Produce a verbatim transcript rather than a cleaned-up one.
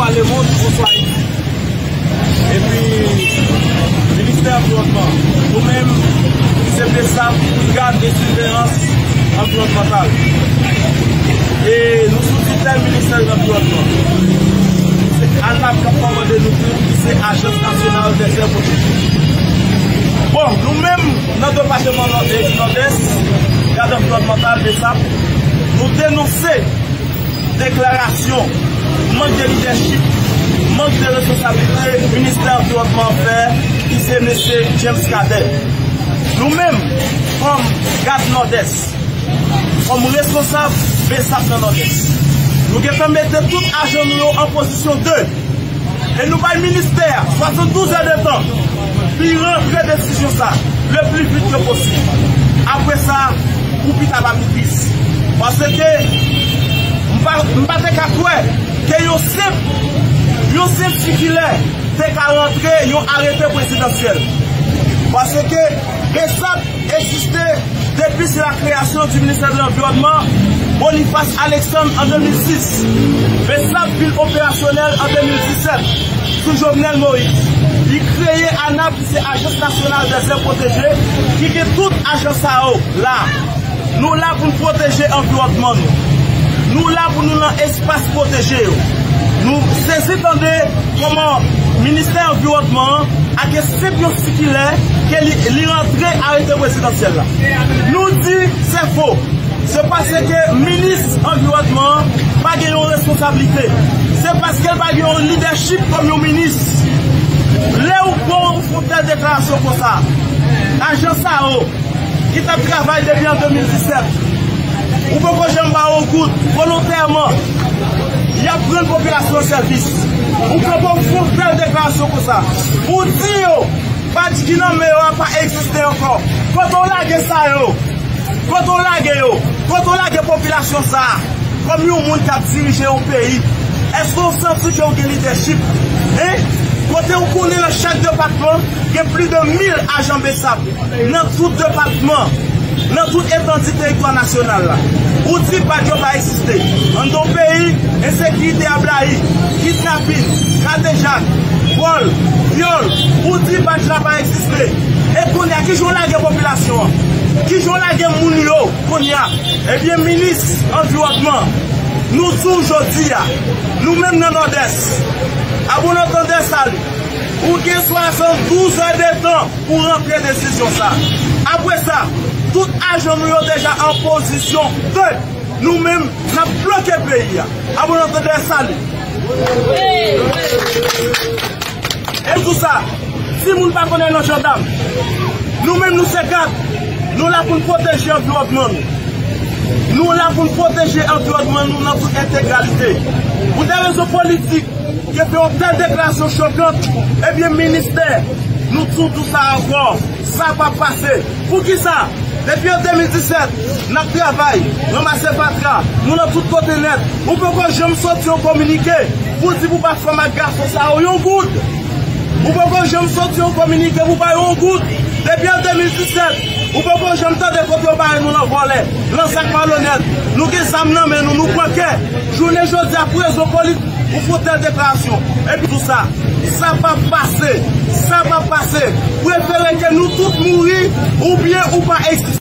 Bonswa lemonn, bonswa Ayiti. Epi, Ministè Anviwònman, nou menm, ki se BSAP, Brigad de Siveyans Anviwònmantal. E nou sou titèl Ministè Lanviwònman. Se ANAP k ap kòmande nou tou, ki se Ajans Nasyonal dè Zè Pwoteje. Bon, nou menm, nan depatman Nòdès, Gad Anviwònmantal, BSAP, nou denonse deklarasyon mank de lidèchip, mank de responsablite Ministè Anviwònman an fè, ki se mesye James Cadet. Nou menm, kòm Gad Nòdès, kòm responsab BSAP nan Nòdès, nou gentan mete tout ajan nou yo an pozisyon de. E nou bay ministè a swasanndouz è de tan pou l rantre desizyon sa le pli vit ke posib. Apre sa, pou pita pa pi tris. Paske m pa, m pa te ka kwè ke yon senp, yon senp sikilè te ka rantre yon arete prezidansyèl. Paske BSAP egziste depi se la kreyasyon di Ministè de Lanviwònman, Boniface Alexandre an de mil sis. BSAP vin operasyonèl an de mil disèt sou Jovenel Moïse. Li kreye ANAP, ki se Ajans Nasyonal dè Zè Pwoteje, ki gen tout ajan sa yo la. Nou la pou n pwoteje anviwònman nou. Nou la pou nou nan espas pwoteje yo. Nou sezi tande kòman Ministè Anviwònman an, ak senp yon sikilè ke li, li rantre arete prezidansyèl la. Nou di se fo. Se paske minis anviwònman an pa gen yon responsablite. Se paske l pa gen yon lidèchip kòm yon minis. Lè ou bon, ou fè yon tèl deklarasyon konsa, ajan sa yo ki t ap travay depi an de mil disèt, ou poko janm ba yo yon goud, volontèman, y ap rann popilasyon an sèvis. Ou kanpe, ou fè yon tèl deklarasyon konsa pou w di yo, badj ki nan men yo a pa egziste ankò. Kote w lage sa yo? Kote w lage yo? Kote w lage popilasyon sa a? Kòm yon moun k ap dirije yon peyi, èske w santi ke w gen lidèchip? Hein? Kote w konnen nan chak depatman, gen plis de mil ajan BSAP nan tout depatman, nan tout etandi teritwa nasyonal la. Ou di badj yo pa egziste. Anndan yon peyi, ensekirite a blayi, kidnapin, kadejak, vòl, vyòl, ou di badj la pa egziste. E kounye a, kijan w lage popilasyon an? Kijan w lage moun yo kounye a? Ebyen, minis anviwònman, nou di w jodi a, nou menm nan Nòdès, Abonnandez Salut, ou gen swasanndouz è de tan pou rantre desizyon sa. Apre sa, tout ajan nou yo deja an pozisyon de. Nou menm, n ap bloke peyi a. Abonnandez Salut. E tou sa, timoun pa konnen nan jandam. Nou menm, nou se gad. Nou la pou n pwoteje anviwònman nou. Nou la pou n pwoteje anviwònman nou nan tout entegralite. Pou de rezon politik, ke fè yon tèl deklarasyon chokan, ebyen, ministè, nou di w tou sa ankò, sa p ap pase. Poukisa? Depi an de mil disèt, n ap travay, ranmase fatra, nou nan tout kote nèt. Ou poko janm soti yon kominike pou di pou ba fanm ak gason sa yo yon goud. Ou poko janm soti yon kominike pou ba yo yon goud. Depi an de mil disèt, ou poko janm tande kote yo bare nou nan vòlè, nan zak malonèt. Nou gen zam nan men nou, nou pran kè. Jounen jodi a, pou rezon politik, ou fè yon tèl deklarasyon. Epi tou sa, sa p ap pase. Sa p ap pase. Prefere ke nou tout mouri, oubyen ou pa egziste.